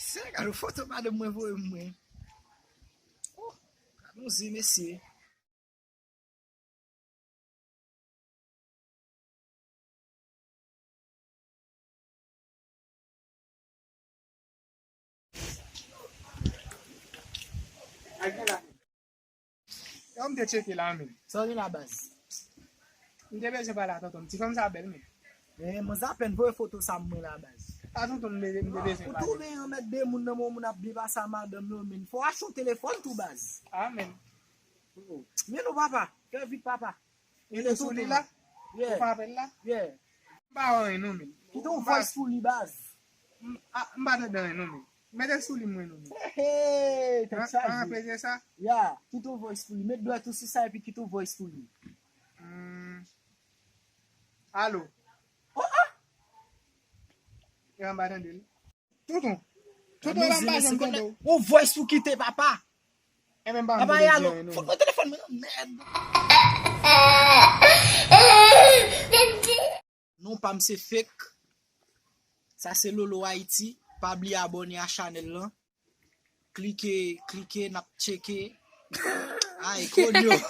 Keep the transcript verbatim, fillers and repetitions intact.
Se gade foto madanm mwen voye mwen. Oh, gade yon zen mesye. Yo, m te tcheke la, men. Sa w gen la, baz? M te bezwen pale a tonton m. Ti fanm sa bèl, men. Eh, man, sa pèn voye foto sa mwen la, baz. A tonton m, m te bezwen pale. Ou tounen yon mèt de moun nan men, moun ap byen pase a madanm yo, men. Fò w achte yon telefòn tou, baz. Ah, men. Men non, papa. Fè vit, papa. Mete sou li la? Yeah. Ou pa apèl la? Yeah. M pa wè anyen non, men. Kite yon voice sou li, baz. M a- m pa tande anyen non, men. Mete sou li mwen non, men. Hey, hey, tèt chaje. An, an, peze sa? Ya, kite yon voice sou li. Met dwèt ou sou sa epi kite yon voice sou li. Hmm. Alo? Oh, oh! E m pa tande l. Tonton. Tonton, la m pa janm tande w. Yon voice ou kite, papa. Enben, m pa menm bezwen di anyen non. Fout mwen telefòn mwen nan mèd. Non pa m se Fake. Sa se Lolo Haiti. Pa bliye abòne a chanèl lan. Klike, klike, n ap tcheke. Ay, konyo.